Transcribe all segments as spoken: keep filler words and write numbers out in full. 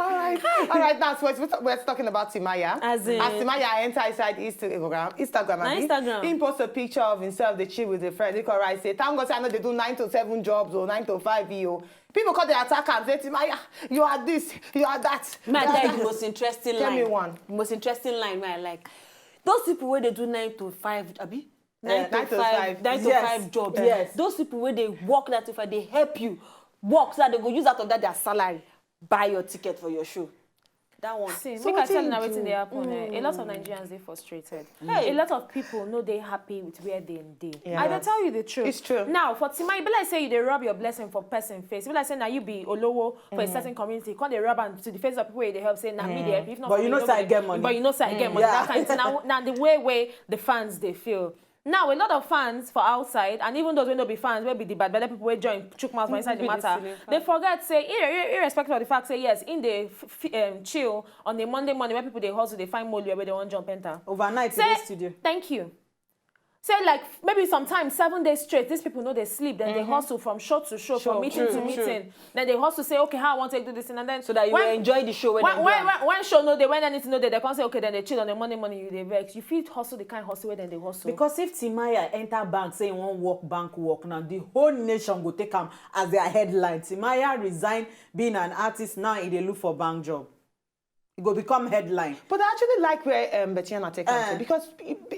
All right, all right. Now, so we're, we're talking about Timaya. As in- As Timaya enter inside Instagram, Instagram, Na abi? Instagram. He post a picture of himself, the chill with a friend. He come write say, "Thank God say I know they do nine to seven jobs or nine to five E O." People come dey attack am, say, "Timaya, you are this, you are that." May I you are tell you the that." most interesting Tell line? Me one. The most interesting line wey I like. Those people wey dey do nine to five, abi? Eh, nine to five. Nine to Yes. five jobs. Yes. Those people wey dey work nine to five, they help you work so that they go use out of that their salary, buy your ticket for your show. That one. See, So make I wetin tell you una do? Wetin dey happen. Eh? A lot of Nigerians dey frustrated. Hey. A lot of people no dey happy with where they dey. Yeah. I dey tell you the truth. It's true. Now, for Tima, e be like say you dey rub your blessing for person face. E be like say na you be olowo for a certain community. Come dey rub am to the face of people wey dey help. Say na me dey help. If not But for you me, know say I nobody- get money. But you know say I get money. Yeah. That kind thing. Now, now the way way the fans dey feel. Now, a lot of fans for outside, and even those wey no be fans, wey be the bad belle people wey join chook mouth for inside the Be the matter, silly they forget say, irre- irre- irrespective of the fact say yes, in the f- f- um, chill on a Monday morning where people dey hustle, dey find mole where they wan jump enter. Overnight to Say the studio. Thank you. Say like maybe sometimes seven days straight, these people no dey sleep. Then they hustle from show to show, from meeting to meeting. Then they hustle say, okay, how I want to do this thing, and then So that you when, will enjoy the show when when, they when, do am. when, when show no dey, when anything no dey, they come say, okay, then they chill on the Monday morning, you dey vex. You fit hustle the kind hustle wey dem dey hustle. Because if Timaya enter bank say he wan work bank work now, the whole nation go take am as their headline. Timaya resign being an artist, now he dey look for bank job. E go become headline. But I actually like where um, Betiana take am Eh. to, because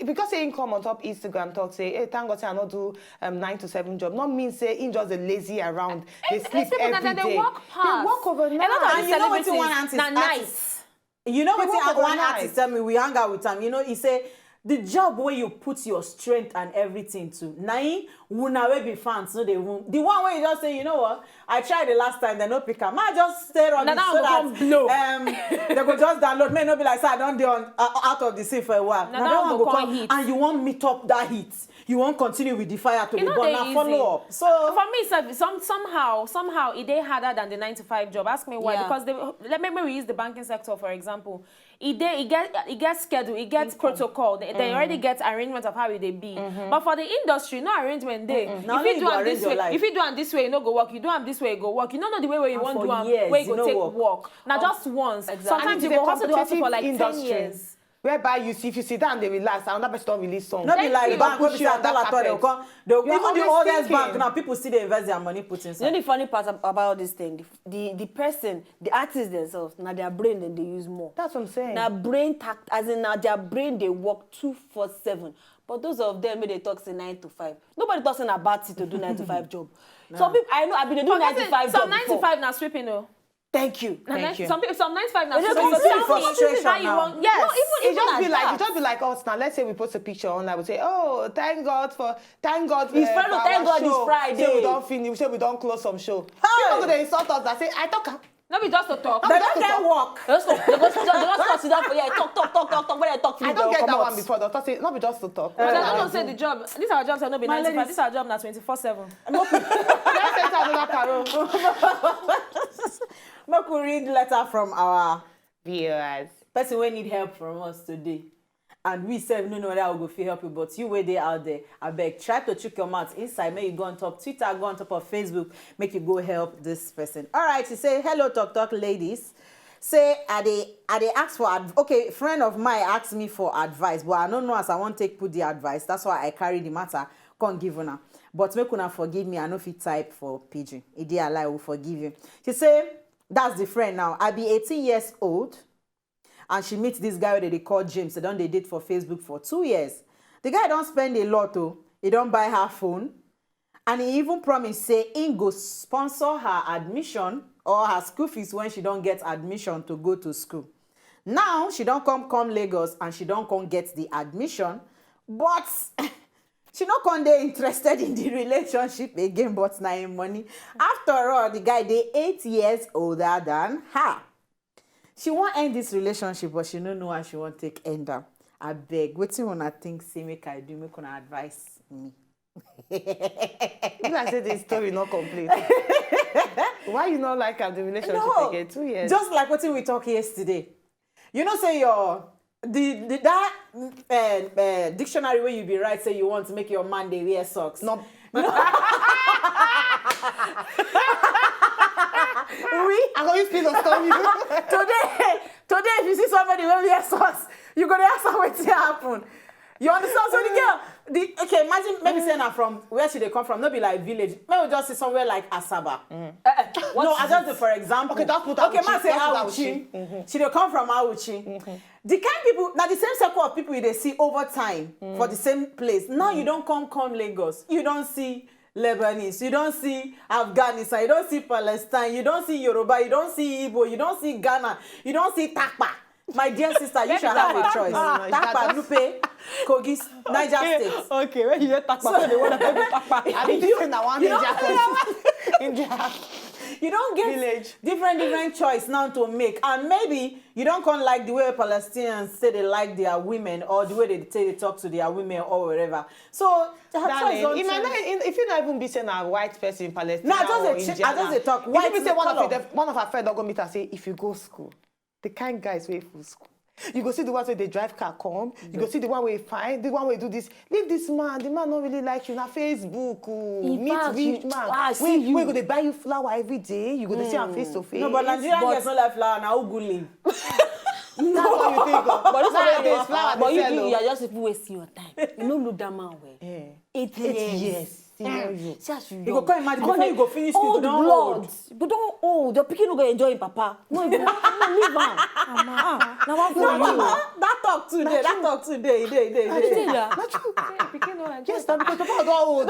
because say him come on top Instagram talk say, "Hey, thank God say I no do um, nine to seven job." Not mean say him just dey lazy around. They sleep These people na every dem dey day. work They pass. work overnight. A lot of And these you know wetin celebrities one artist na ask- nice. You know They wetin work one overnight. Artist tell me? We hang out with am. You know, he say the job where you put your strength and everything to. Na him una wey be fans no dey even. The one where you just say, you know what? I tried the last time, they no pick am. I just stay on Na it that so one go that come blow. Um, they go just download. May no be like say I don dey on uh, out of the scene for a while. Na Na that that one one go go come come hit. And you wan meet up that heat. You wan continue with the fire to E the no burn. dey Na easy. Follow up. So For me, sef, some somehow somehow e dey harder than the nine to five job. Ask me why? Yeah. Because they, let me, me we use the banking sector for example. E dey e get e get schedule, e get protocol. They, they already get arrangement of how e dey be. But for the industry, no arrangement dey. Na If only you you do go am arrange this your way, life. If you do am this way, e no go work. You do am this way, e go work. You no know the way wey you And wan for do am, years, wey e go no take work. Work. Na just once. Exactly. Sometimes And you it's go a hustle the hustle for competitive like ten industry. Years. Whereby you see, if you sit down, they relax. Another person don release song. No be Thank like you. bank wey be Push say you I on tell that her talk, they carpet. come. They, You are even the always oldest bank thinking. Now, people still dey invest their money put You know inside. The funny part ab- about this thing, the, the the person, the artists themselves, na their brain dem dey use more. That's what I'm saying. Na brain tact, as in na their brain dey work two four seven. But those of them wey dey talk say nine to five, nobody talk say na bad thing to do nine to five job. Some people I know I been dey do nine to five Some job nine to before. Five na sweeping o. Thank you. Na Thank nine- you. Some people, some nine to five na It's just sweeping. Complete So tell me frustration how you now. want. Yes. No, even It even just at be like that. It just be like us now. Let's say we post a picture online, we say, "Oh, thank God for thank God." It's uh, Friday, for thank our God it's show. Friday. Say we don finish. Say we don close some show. People go dey insult us. That say, "I talk am." No be just to talk. They don't get work. They just go, they just, they just go sit down for here, talk, talk, talk, talk, talk. When I talk I finish, don they get come that out. One before. Doctor say, "No be just to talk." But I don't know say the job. This our job, so no be My nine to five. ladies. This our job na twenty four seven. Let's enter another parole. Make we read letter from our Viewers. Person wey need help from us today. And we sef no know whether we go fit help you, but you wey dey out there, abeg try to chook your mouth inside. Make you go on top Twitter, go on top of Facebook, make you go help this person. All right, she say, "Hello, Talk Talk ladies. Say I dey I dey ask for adv- okay, friend of mine asked me for advice, but I don't know as I wan take put the advice. That's why I carry the matter come give una. But make una forgive me, I no fit type for pidgin. E dey alive, will forgive you." She say, that's the friend now. "I be eighteen years old." And she meet this guy wey they dey call James. They don dey date for Facebook for two years. The guy don spend a lot o. He don buy her phone. And he even promise say he go sponsor her admission or her school fees when she don get admission to go to school. Now, she don come come Lagos and she don come get the admission. But she no come dey interested in the relationship again, but na him money. After all, the guy dey eight years older than her. She wan end this relationship, but she no know how she wan take end am. Abeg, wetin una think say make I do? Make una advise me. You like say the story not complete. Why you not like am the relationship No, again? Two years. Just like wetin we talk yesterday. You know say your the, the that uh, uh, dictionary where you be right say you want to make your man dey wear socks. No. We I go use pillow stone you. Today, today if you see somebody wey wear socks, you go dey ask am wetin happen. You understand? So the girl, the okay, imagine maybe say na from where she dey come from, no be like village. Make we just say somewhere like Asaba. Eh, eh, no, I just do for example. Okay, just put Okay, Auchi, man say just put Auchi. She dey come from Auchi. The kind people, na the same circle of people you dey see over time for the same place. Now you don come come Lagos, you don see Lebanese, you don see Afghanistan, you don see Palestine, you don see Yoruba, you don see Igbo, you don see Ghana, you don see Takpa. My dear sister, you shall have a choice. No, no, no, Takpa, that- Nupe, Kogi, Niger State. Okay, when you hear Takpa, so they want to go Takpa. I mean, this thing I want India. India. You don get Village. different different choice now to make, and maybe you don come like the way Palestinians say they like their women, or the way they say they talk to their women, or whatever. So her choice Darling, don it might change. not, it, it fit not even be say na white person, Palestinian No, I just or dey ch- Indian. I just dey talk It white fit be say one of color. you, the, one of our friend don go meet her say if you go school, the kind guys wey full school. You go see the ones wey dey drive car come. You go see the one wey fine, the one wey do this. Leave this man. The man no really like you. Na Facebook. Oh. In Meet fact, rich you- man. ah, I see Wey, you. wey go dey buy you flower every day. You go dey see am face to face. No, but Nigerian But- girls no like flower, na uguli. That's what you think of. But this Now one, there's flower but dey you, sell. you, Oh. you are just people wasting your time. You no look that man well. Eh. Eight Eight years. years. Senior you. See as you You go young. come imagine Come before dey you go finish school, old you don blood. old. You don old. Your pikin no go enjoy him papa. No, you go no, leave am. Ah, na one for you. That talk today, that talk today, day, day, I day. say yeah. Na true. Pikin no enjoy. Yes, na because papa don old.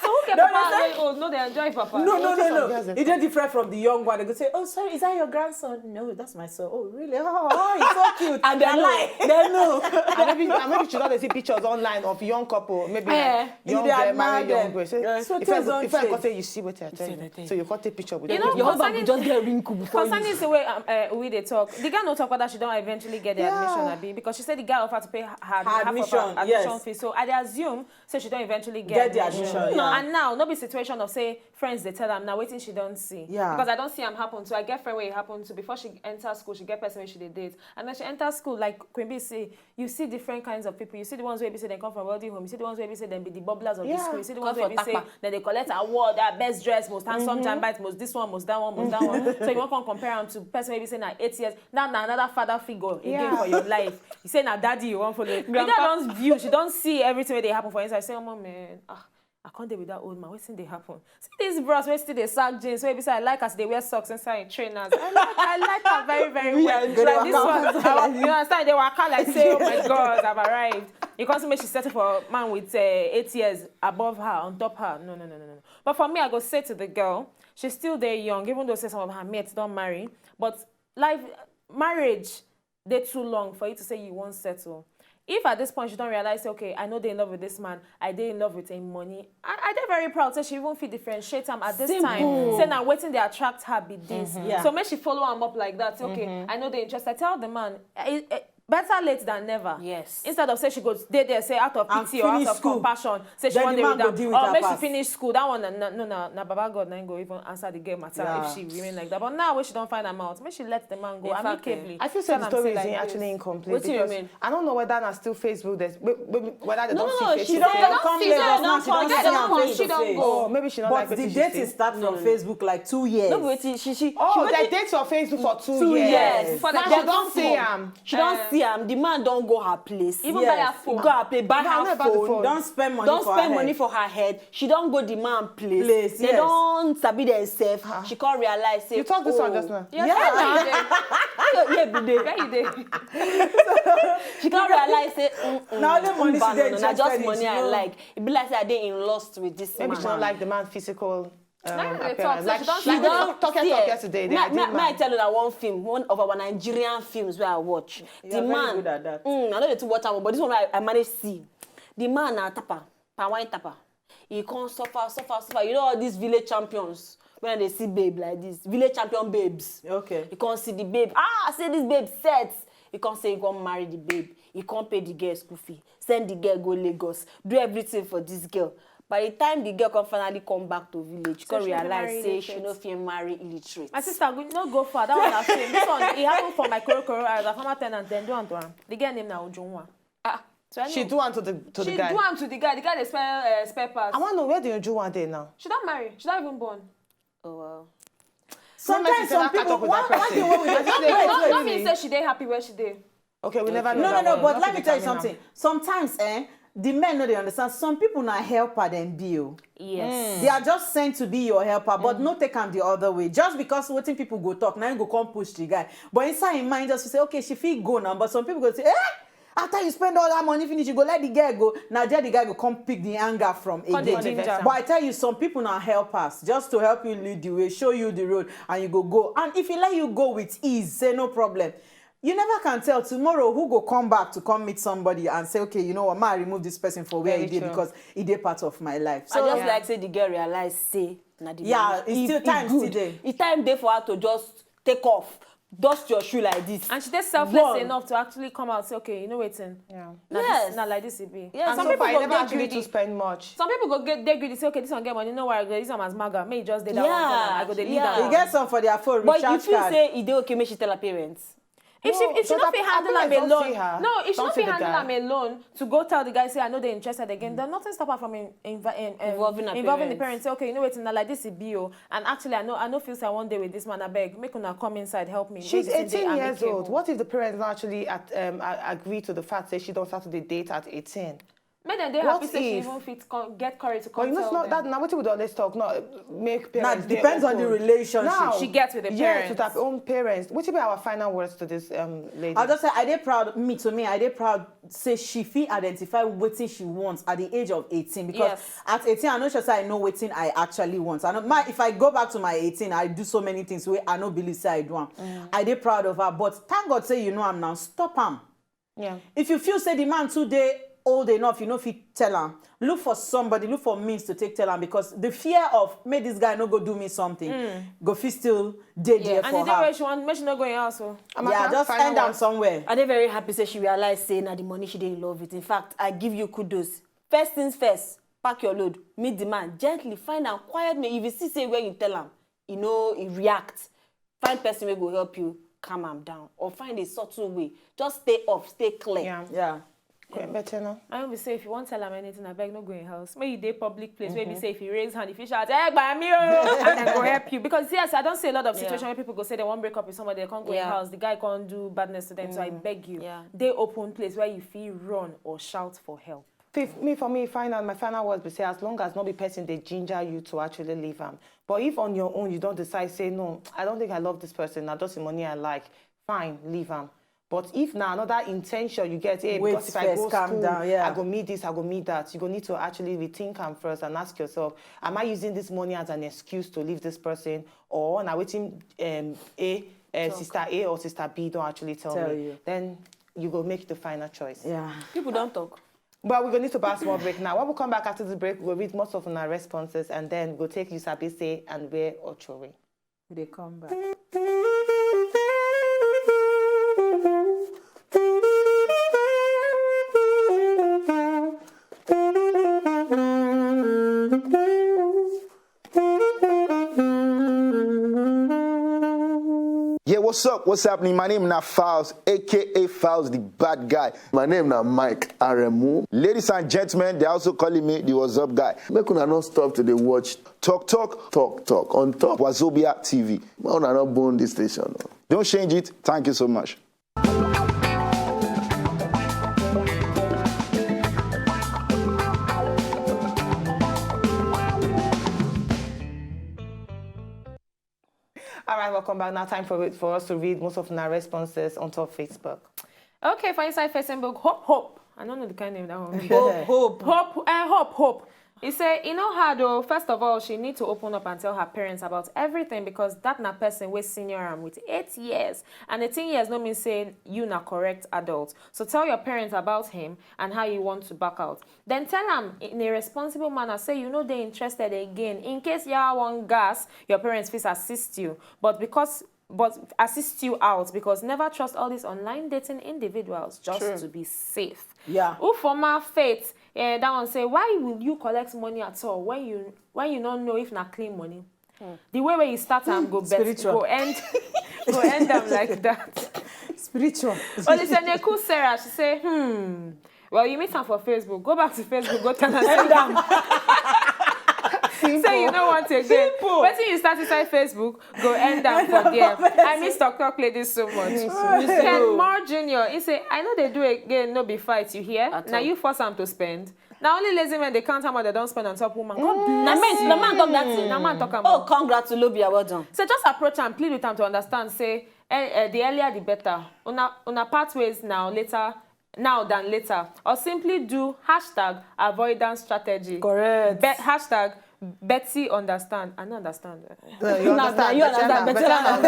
So who get No, papa no, wey old no dey enjoy papa? No, no, no, no. Yes, sir. It dey different from the young one. They go say, "Oh, sorry, is that your grandson?" "No, that's my son." "Oh, really? Oh, oh, he's so cute." And they I know. Like, they know. And maybe, and maybe she don dey see pictures online of young couple, maybe Eh. like young You dey girl admire marry young them. boy. Say, Yeah. So if I things go, don if I go change. Say you see what I tell See you, what I tell so you. You can't take picture with You them. know, Your husband concerning- go just get wrinkle before you. Concerning the way um, uh, we dey talk, the girl no talk whether she don eventually get the Yeah. admission, abi, because she said the guy offered to pay her, her Her half admission, of her admission yes. Fee. So I dey assume say she don eventually get, Get the admission, yeah. And now, no be situation of say friends dey tell am now wetin she don see. Yeah. Because I don see am happen. So I get friend wey e happen to before she enter school, she get person wey she dey date, and then she enter school like Queen B say, you see different kinds of people. You see the ones wey be say dem come from wealthy home. You see the ones wey be say dem be the bubblers of the Yeah. school. You see the Come ones wey for be say Takpa. dem dey collect award, ah, best dress, most handsome jambite, most this one, most that one, most that one. So you wan come compare am to person wey be say na eight years. Now na another father figure again Yeah. for your life. You say na daddy you wan follow. The girl Grandpa. don view, she don see everything wey dey happen for inside. Say, "Omo man, ah, I can't deal with that old man. Wetin dey happen?" See these bros wey still dey sack jeans, wey be say I like as they wear socks inside trainers. I like, I like her very, very well. Go Like dey this waka one, I, you understand? They waka like say, "Oh my God, I've arrived." You can't make she settle for a man with uh, eight years above her, on top her. No, no, no, no, no. But for me, I go say to the girl, she still dey young, even though say some of her mates don marry. But life, marriage, dey too long for you to say you wan settle. If at this point you don realize say, "Okay, I no dey in love with this man, I dey in love with him money," I, I dey very proud say she even fit differentiate am at this time. Say na wetin dey attract her be this. Yeah. So make she follow am up like that. Say, "Okay, I no dey interested." Tell the man, eh, eh, better late than never. Yes. Instead of say she go dey there say out of And pity or out finish of school. Compassion, say she Then wan the dey man with go am, deal with or her make she pass. Finish school. That one, na, na, no, na, na Baba God na him go even answer the girl matter Yeah. if she remain like that. But now when she don find am out, make she let the man go In fact, amicably. I feel say Tell the am story say is like this. Actually incomplete. What do you Because mean? I don't know whether na still Facebook. There's, whe- whe- whether they No, don't no, see no, face she to face. Don't Come see Lagos her, now, don't she come. Don't Get see her am come. face She to don't face. go. Oh, maybe she not But like the wetin she dating see. start from Facebook like two years. No be wetin she she. Oh, she they wetin- date for Facebook for two, Two years. years. Before Now they she come don see school. Am. She don see am. The man don go her place. Even Yes. buy her phone. Go her place, buy No, her not about the phone. Phone. Don spend money Don for spend her money head. For her head. She don go the man place. Place, They yes. Don sabi themselves. She come realize say, You talk this oh. One just now. Yes, Yeah, yeah, yeah, be there. yeah, you dey. She come realize say, mm, mm, Na only money mba, she dey no, no, na interested just in, money she I no- like. E be like say I dey in lust with this Maybe man. She don't like the man physical. Um, Now they appearance. Talk, Like so she she don't don like talk See, talk eh, yesterday. They may, are may, doing may I man. Tell you that one film, one of our Nigerian films where I watch. You're The very man, good at that. Mm, I know they too watch am, but this one I, I manage see. The man na tapper, palm wine tapper. He come suffer, suffer, suffer. You know all these village champions when they see babe like this, village champion babes. Okay. He come see the babe. Ah, say this babe set. He come say he come marry the babe. He come pay the girl school fee, send the girl go Lagos, do everything for this girl. By the time the girl come finally come back to village, she come She no fit realize marry say she illiterate. No fit marry illiterate. My sister, go- no go far. That one na film. This one, it happened for my Koro Koro house. Our former tenant, then do am to am. The girl name na Ujunwa. Ah, So I She know. Do am to the to She the guy. Do am to the guy. The guy dey spell uh, spell pass. I want to know where the Ujunwa dey now. She don marry. She don even born. Oh wow. Sometimes some people, one thing wey we dey, wait, No, wait, no mean wait. Say she dey happy where she dey. Okay, we never know. No, no, that no. one. But Not let me to tell you determine something. Sometimes, eh, the men no dey understand. Some people na helper dem be o. Yes. They are just sent to be your helper, but no take am the other way. Just because wetin people go talk, now you go come push the guy. But inside him mind, just to say, okay, she fit go now. But some people go say, eh? After you spend all that money finish, you go let the girl go. Now there the guy go come pick the anger from Come dey again. ginger. But I tell you, some people na helpers, just to help you lead the way, show you the road, and you go go. And if he let you go with ease, say no problem. You never can tell tomorrow who go come back to come meet somebody and say, okay, you know what, ma, I remove this person for where Very he did true. Because he did part of my life. So I So just like say the girl realize say na the Yeah, money. it's still If time e still good, dey. It's time dey for her to just take off, dust your shoe like this. And she dey selfless Run. Enough to actually come out say, okay, you know wetin? Yeah. Na Yes. This, na like this e be. Yes, And some So people far, go I never dey actually greedy. To spend much. Some people go get dey greedy say, okay, this one get money, no worry, I go use am as maga, make e just dey that Yeah, one for am. I go dey lead yeah. am. You get some for their phone, But you recharge feel card. Say e dey okay make she tell her parents. If she, No, if she so no that fit her handle am parents don't see alone, her, no, if she don't no see fit the handle guy. Am alone to go tell the guy say I no dey interested again, then nothing stop her from in, inv- in, um, Involving her involving the parents. Parents. Say, okay, you know wetin, na like this e be o, and actually I know I no feel say I wan dey with this man. Abeg, make una come inside, help me. She's Make the thing dey eighteen years amicable. Old. What if the parents don't actually at, um, a- agree to the fact that she don't start to date at eighteen? Make dem dey What happy say she if- even fit come, get courage to But come you know, tell it's not them. That now what we don't always talk. No, make Now parents. it Dey depends on the open. Relationship. Now, She gets with the yes, parents. With her own parents. What about our final words to this um lady? I just say I dey proud. Me to me, I dey proud. Say she fit identify wetin she wants at the age of eighteen because Yes. At eighteen I no sure say I know wetin I actually want. I know my if I go back to my eighteen, I do so many things wey I no believe say I do am. I dey proud of her, but thank God say you know am now. Stop am. Yeah. If you feel say the man too dey old enough, you no fit tell am. Look for somebody, look for means to take tell am because the fear of make this guy no go do me something go fit still dey there And for the day her. Where she want, make she no go in house o. Amaka, Yeah, just final end am words. Somewhere. I dey very happy say she realize say na the money she dey in love with. In fact, I give you kudos. First things first, pack your load, meet the man gently, find am quiet me. If you see say where you tell am, you know he react. Find person wey go help you calm am down or find a subtle way. Just stay off, stay clear. Yeah. Yeah. Quite better now. I don't be say if you want tell am anything, abeg no go in house. Make you dey public place. Where be say if you raise hand, if you shout, hey, by me, oh, and I go help you. Because yes, I don't see a lot of situation where people go say they won't break up with somebody, they can't go in Yeah. House, the guy can't do badness to them. So I beg you, Yeah. Dey open place where you feel run or shout for help. Fif- Me for me, final my final words be say as long as not be person they ginger you to actually leave am. But if on your own you don't decide say no, I don't think I love this person. Now just the money I like, fine, leave am. But if now another intention you get, hey, Wait because if I first, go calm school, down, yeah. I go meet this, I go meet that. You go need to actually rethink am first and ask yourself, am I using this money as an excuse to leave this person, or now waiting um, A, uh, sister A or sister B don't actually tell, Tell me? You. Then you go make the final choice. Yeah. People don't talk. But we're going to need to pass more break now. When we come back after the break, we'll read most of our responses and then we'll take you Sabi say and where or Chore. They come back. Yeah, what's up? What's happening? My name is Files, aka Files the Bad Guy. My name is Mike Aremu. Ladies and gentlemen, they're also calling me the What's Up Guy. Make una not stop to the watch Talk Talk, Talk Talk on top Wazobia T V. Make una not bone this station. Don't change it. Thank you so much. All right, welcome back. Now time for it for us to read most of our responses on top Facebook. Okay, for inside Facebook, hope, hope. I don't know the kind name that one. Hope, hope. Hope, uh, hope, hope. He say e no hard o. First of all, she need to open up and tell her parents about everything because that na person wey senior am with eight years, and eighteen years no mean say you na correct adult. So tell your parents about him and how you want to back out. Then tell am in a responsible manner say you no dey interested again. In case yawa wan gas, your parents fit assist you, but because but assist you out because never trust all these online dating individuals just to be safe. Yeah. Ufoma Faith, eh, that one say, why will you collect money at all when you when you don't know if na clean money? The way where you start am go bet, Spiritual. Go end go end am like that. Spiritual. Oliseneku Sarah, she say, hmm. Well, you meet am for Facebook. Go back to Facebook. Go tell am. Send am. Say you no want again. Wetin you start inside Facebook go end up for there. I miss Talk Talk Ladies so much. Ken Moore Junior, he say, "I know they do again, no be fight, you hear? Now you force am to spend. Now only lazy men they count how much they don't spend on top woman. God bless you." Na man talk that thing. Na man talk am. Oh, congrats to Lobia, well done. So just approach am, plead with am to understand. Say, eh, eh, the earlier the better. Una, una part ways now, later, now than later. Or simply do hashtag avoidance strategy. Correct. Be, hashtag Betty understand. I no understand. No, you understand. You understand. Betty understand.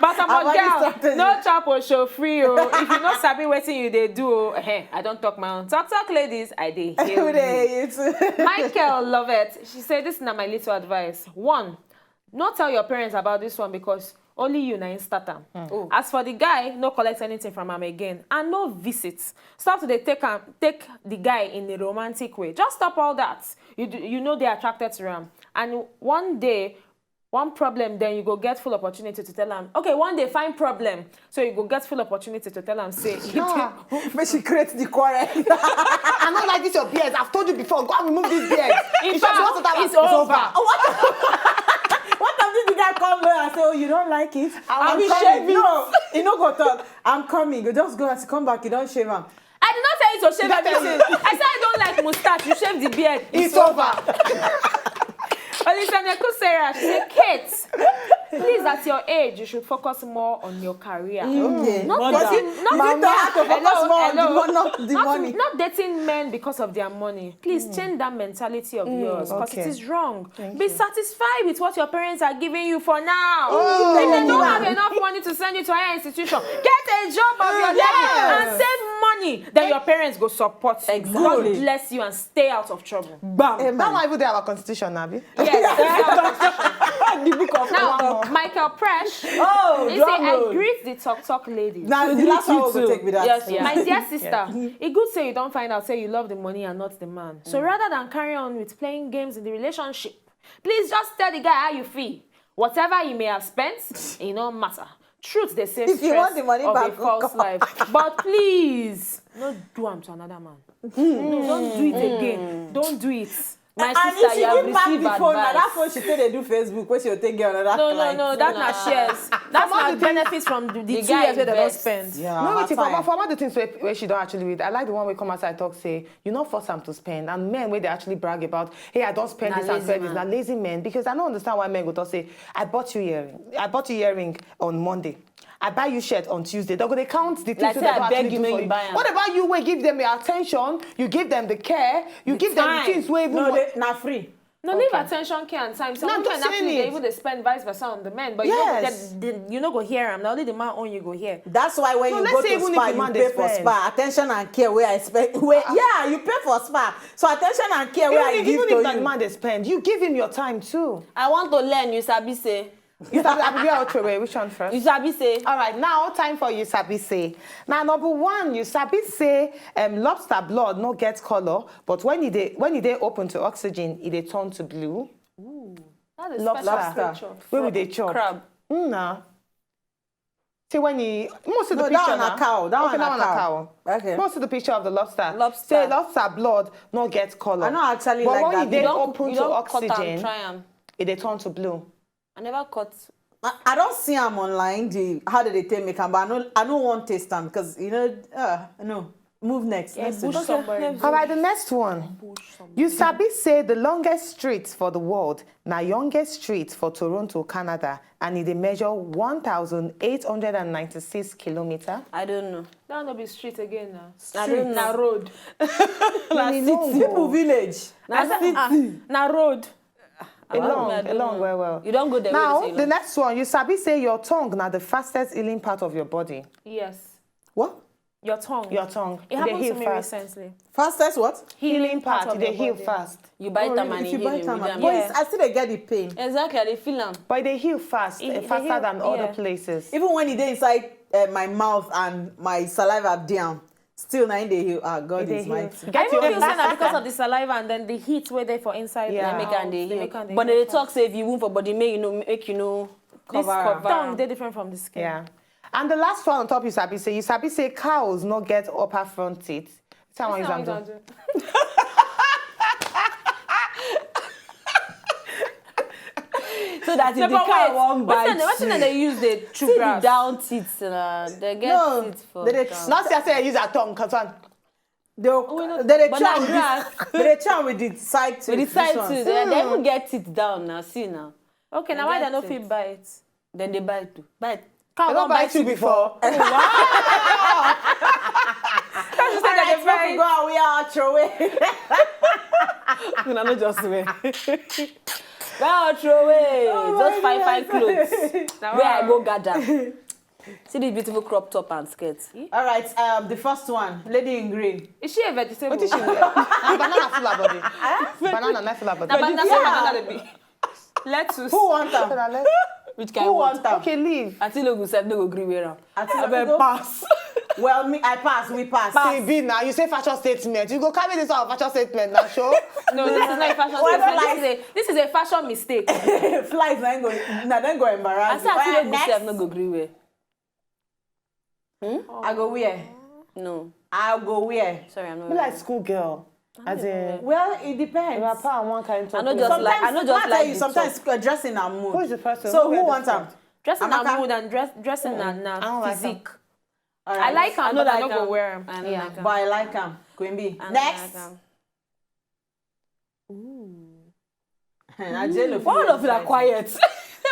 But some girl, no chop or show free. Oh, if you no sabi wetin you dey do, oh, eh, I don't talk my own. Talk Talk Ladies, I dey hear you. Michael Lovett, she said, "This is my little advice. One, no tell your parents about this one because only you na him start am. As for the guy, no collect anything from am again and no visit. Stop to dey take am, take the guy in a romantic way. Just stop all that. You do, you know they attracted to am. And one day, one problem, then you go get full opportunity to tell am. Okay, one day find problem, so you go get full opportunity to tell am. Say, make she create the quarrel. I don't like this your beard. I've told you before. Go and remove this beard." In fact, it's over. What if the guy come back and say, "Oh, you don't like it? I will shave it." No, he no go talk. "I'm coming." You just go and come back. You don't shave him. I did not tell you to shave everything. I said I don't like mustache. You shave the beard. It's over. Olisa Neku Sarah, she said, "Kate, please, at your age, you should focus more on your career." Okay. Not dating, not dating, not, not dating men because of their money. Please change that mentality of yours, because it is wrong. Be satisfied with what your parents are giving you for now. If they don't have enough money to send you to higher institution, get a job of your level and save money. Then your parents go support you. God bless you and stay out of trouble. Bam. Amen. That one even dey our constitution, abi? Yes. The book of Now, Michael Presh, oh, he say, "I greet the Talk Talk Ladies." Now, the last one we go take with that. Yes, yes. My dear sister, it good say you don't find out say you love the money and not the man. So rather than carry on with playing games in the relationship, please just tell the guy how you feel. Whatever he may have spent, it no matter. Truth dey save stress of a false life. But please, no do am to another man. No, don't do it again. Don't do it. My sister, you have received advice. That phone she say they do Facebook, where she take get another client. No, no, that na shares. That's my benefits from the, the two years wey they don spend. Yeah, no, wait, for, for all the things where, where she don't actually read, I like the one where come outside talk say, you no force am to spend. And men where they actually brag about, "Hey, I don't spend this and spend this." Na lazy men, because I don't understand why men go talk say, "I bought you earring. I bought you earring on Monday. I buy you shirt on Tuesday." They go, they count the things that they actually do for you. What about you? Where give them your attention, you give them the care, you give them the things where even na free. No, leave attention, care, and time. Some women actually they even they spend vice versa on the men, but you know, you no go hear am. Na only the man own you go hear. That's why when you go to spa, you pay for spa. Attention and care where I spend. Where, yeah, you pay for spa. So attention and care where I give to you. Even if that man they spend, you give him your time too. I want to learn. You sabi say. You sabi, I be out to which one first? You sabi say. All right, now time for you sabi say. Now number one, you sabi say, um, lobster blood no get color, but when it dey, when it dey open to oxygen, it dey turn to blue. Ooh, that's a special creature. Where we dey chop? Crab. Mm, nah. See when he, most of the picture na cow. That one na cow. Okay. Most of the picture of the lobster. Lobster. Say lobster blood no get color. I no actually like that. But when e dey open to oxygen, e dey turn to blue. I never cut. I, I don't see am online, the, how did they take make am, but I no, I no want taste am, 'cause, you know, uh, no. Move next. Next one. All right, the next one. You sabi say the longest street for the world na youngest street for Toronto, Canada, and e dey measure one thousand eight hundred and ninety-six kilometer. I don't know. That no be street again now. I don't know. Na road. Na city. People village. Na city. Na road. E long, e long well well. You don't go there. Now, the next one, you sabi say your tongue na the fastest healing part of your body. Yes. What? Your tongue. Your tongue. It happened to me recently. Fastest what? Healing part, e dey heal fast. You bite am and e heal you. But I still dey get the pain. Exactly, I dey feel am. But e dey heal fast, faster than other places. Even when e dey inside, uh, my mouth and my saliva dey am, still na im dey heal. Ah, God is mighty. I even feel say na because of the saliva and then the heat wey dey for inside. Yeah. Make am dey heal. But they talk say if you wound for body, make you know, make you know. This tongue dey different from the skin. Yeah. And the last one on top, you sabi say, you sabi say cows no get upper front teeth. That one is am do. That one is am do. So that if the cow wan bite you, wetin dem dey use dey chew grass? See the down teeth na, they get teeth for down. No, they dey. Not say I say I use her tongue, confirm. They dey chew with the side tooth. With the side tooth, they even get teeth down now. See now. Okay, now why they no fit bite? Then they bite too. Bite. Cow don bite you before? That's just like they bite. Go away, I'll throw away. Una no just wear. Go out, throw away. Just fine, fine clothes. Where I go gather. See this beautiful crop top and skirt. All right, um, the first one, lady in green. Is she a vegetable? What is she wear? Banana full her body. Banana na full her body. Na banana, banana dey be. Lettuce. Who want am? Which kind? Who want am? Okay, leave. Auntie Logu sef no go gree wear am. Auntie Logu, pass. Well, me, I pass. We pass. See, be now. You say fashion statement. You go carry this out fashion statement now, show. No, this is not a fashion statement. This is a, this is a fashion mistake. Flies na go, na dem go embarrass you. I say Auntie Logu sef no go gree wear. Hmm? I go wear. No. I go wear. Sorry, I'm not. Be like school girl. As in, well, it depends. Wrapper and one kind of. I no just like. I no just like. Sometimes dressing na mood. Who is the person? So who want am? Dressing na mood and dress, dressing na, na physique. I like am, but I no go wear am. Yeah, but I like am. Queen B. Next. Ooh. Why all of you are quiet?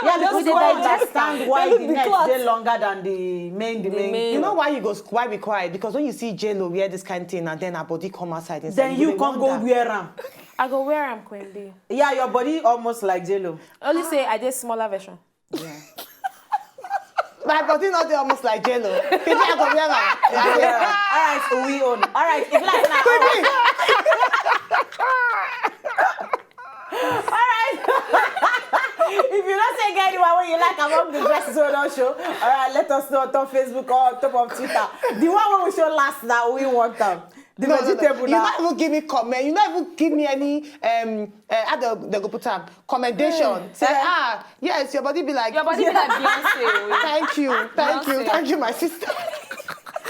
Yeah, because we don't understand why the next dey longer than the main, the main. You know why you go, why be quiet? Because when you see J Lo wear this kind thing and then her body come outside inside, then you come go wear am. I go wear am, Queen B. Yeah, your body almost like J Lo. Only say I dey smaller version. Yeah. My body not dey almost like J Lo. Baby, I go wear am. Yeah, yeah. All right, so we own. All right, if like now. All right. If you don't say get anyone wey you like among the dresses wey we don show, all right, let us know on top Facebook or on top of Twitter. The one wey we show last now, we want am. The vegetable now. You not even give me comment. You not even give me any, um, uh, how they, they go put am, commendation. Say, ah, yes, your body be like, your body be like Beyonce. Thank you, thank you, thank you, my sister.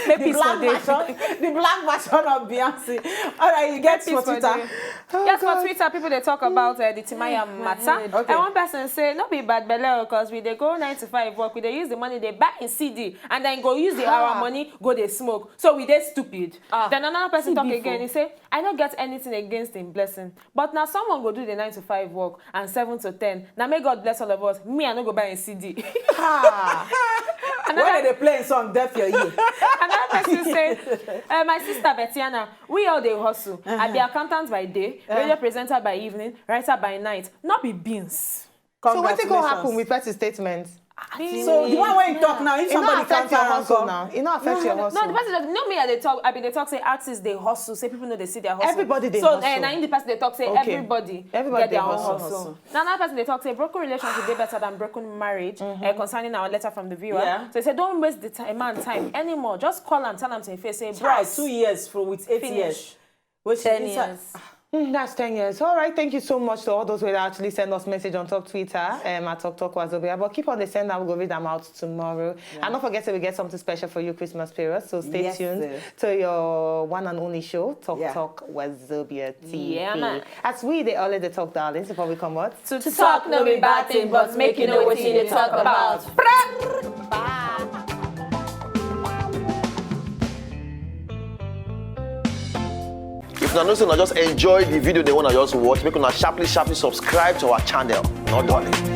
The black version, the black version of Beyonce. All right, you get for Twitter. Yes, for Twitter, people dey talk about, uh, the Timaya matter. Okay. And one person say, no be bad belle, because we dey go nine to five work, we dey use the money, dey buy in C D, and then go use the our money, go dey smoke. So we dey stupid. Then another person talk again. He say, I no get anything against him blessing, but now someone go do the nine to five work and seven to ten. Now may God bless all of us. Me, I no go buy a C D. Ha! When they play song, deaf your ear. Another person say, uh, my sister Betiana, we all dey hustle. I be accountant by day, radio presenter by evening, writer by night. Not be beans. So wetin go happen with person statement? So the one wey you talk now, if somebody counter am now, e no affect your hustle. No, the person just, no, me, I dey talk, I be dey talk say artists dey hustle, say people no dey see their hustle. Everybody dey hustle. So, eh, na him the person dey talk say everybody get their own hustle. Now another person dey talk say broken relationship dey better than broken marriage. Eh, concerning our letter from the viewer, so he say don't waste the time, man time anymore. Just call am, tell am to him face say, bros, two years for with eight years. Ten years. Mm, that's ten years. All right. Thank you so much to all those who actually send us message on top Twitter, um, at Talk Talk Wazobia. But keep on the send, I will go read them out tomorrow. And don't forget that we get something special for you Christmas period. So stay tuned to your one and only show, Talk Talk Wazobia T V. Yeah, man. As we, they always dey talk, darlings, before we come out. To talk no be bad thing, but make you know wetin you dey talk about. If una know say una just enjoy the video, they wanna just watch, make una sharply, sharply subscribe to our channel. No darling.